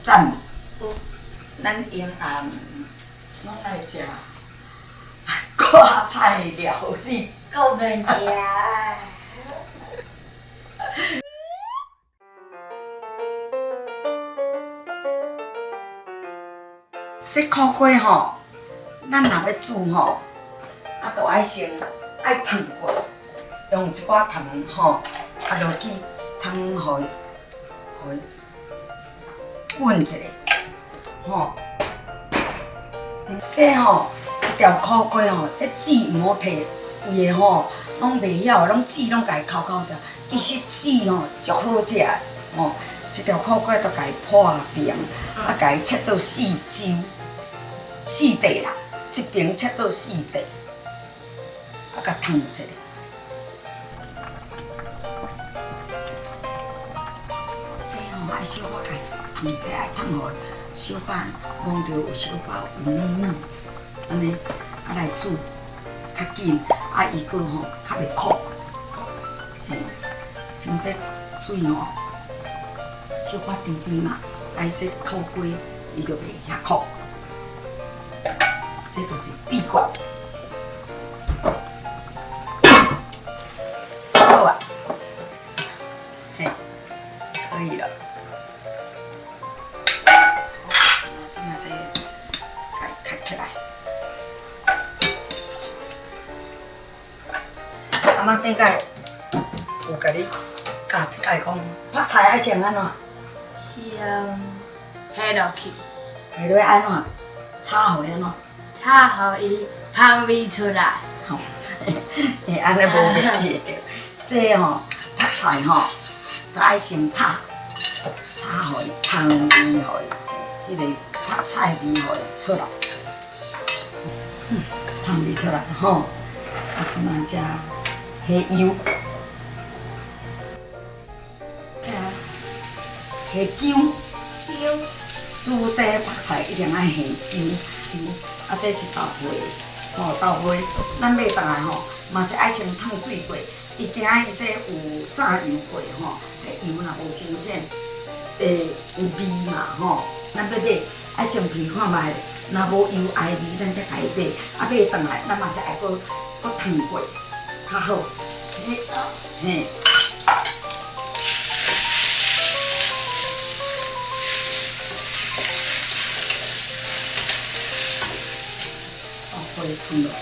讚無？有。咱永安攏愛食掛菜料理。夠免食。這苦瓜吼，咱若欲煮吼，啊，就愛先愛燙過，用一寡糖吼，啊落去湯予伊，予伊滾一下，吼。這吼一條苦瓜吼，這籽毋好提，有的吼攏袂曉，攏籽攏共伊摳摳掉。其實籽吼足好食的，吼，一條苦瓜都共伊破平，啊，共伊切做四周，四塊啦，這邊切做四塊，啊，共燙一下。這吼愛小可共伊燙者，愛燙予小可摸著有小可有軟軟，按呢啊來煮較緊，啊伊閣吼較袂苦。嘿，像這水吼，小可甜甜嘛，來洗苦瓜，伊就袂遐苦。這就是秘訣。好啊，嘿，可以了。這馬這共伊開起來。阿媽頂擺有共你教一擺講，拍菜愛先按怎？先下落去。下落按怎？炒予按怎？炒予伊香味出來。吼，欸，按呢無袂記著。這吼拍菜吼，都愛先炒，炒予伊香味，予伊彼個拍菜味予伊出來。嗯，香味出來吼，啊，這馬才下油，才下薑。薑。煮這拍菜一定愛下薑，啊，這是豆花，吼豆花，咱買轉來吼，嘛是愛先燙水過，伊驚伊這有炸油過吼，彼油若無新鮮，會有味嘛吼。咱欲買愛先聞看覓，若無油埃味，咱才共伊買。啊，買轉來，咱嘛是愛閣閣燙過，較好。嘿，嘿。豆花放落去。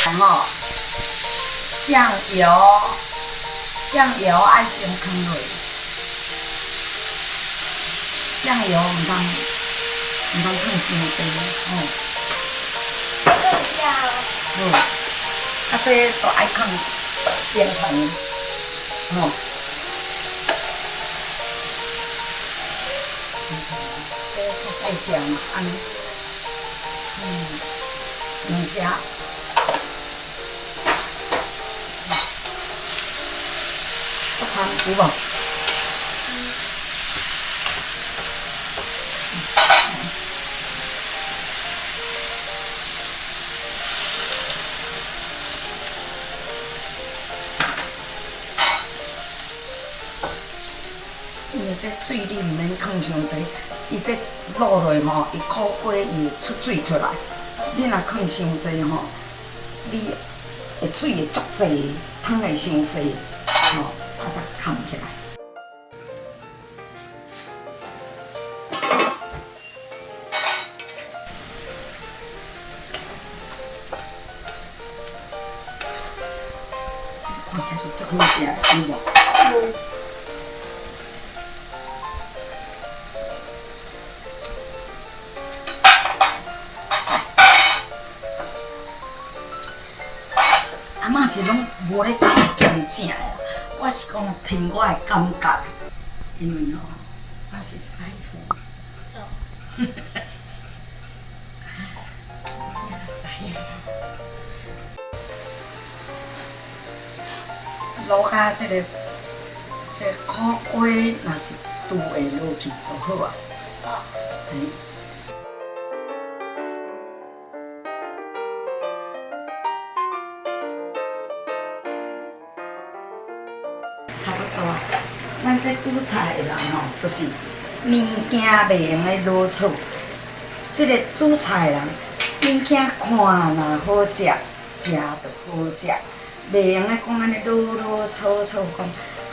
然後醬油，醬油愛先放落，醬油毋通毋通放傷濟吼。好，啊，這都愛放冰糖，吼。這較細聲嘛，按呢，嗯，兩聲。足香有無？因為這水你毋免放傷濟，伊這滷落吼，伊苦瓜伊會出水出來。你若放傷濟吼，你會水會足濟，湯會傷濟，吼，啊才崁起來。看起來就足好食的，有無？有。阿嬤是攏無咧試兼正的啦，我是講憑我的感覺，因為吼我是師傅。師啊！滷甲這個這個苦瓜，若是拄會落去就好啊。嘿。這煮菜的人吼，就是物件袂用得囉嗦。這个煮菜的人，物件看若好食，食就好食，袂用得講按呢囉囉嗦嗦講。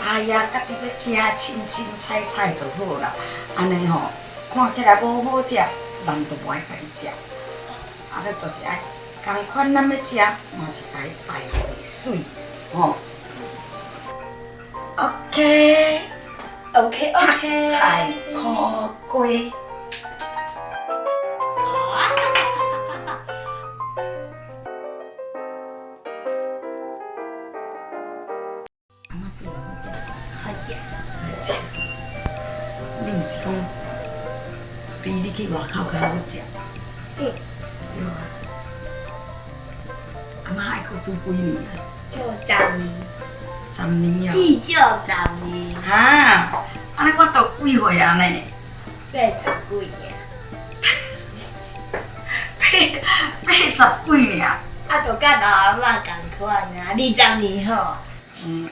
哎呀，家己欲食凊凊彩彩就好啦。按呢吼，看起來無好食，人就無愛共你食。啊，咱就是愛仝款，咱欲食嘛是共伊擺予伊媠，吼。OK。 OK OK。菜苦瓜。阿嬤煮的好食。好食。好食。你毋是講比你去外口較好食？嗯。對啊。阿嬤愛閣煮幾年啊？做十年。十年啊！至少十年。哈，按呢我都幾歲啊呢？八十幾爾。八十幾爾。啊，就佮老阿嬤仝款啊，20年吼。嗯。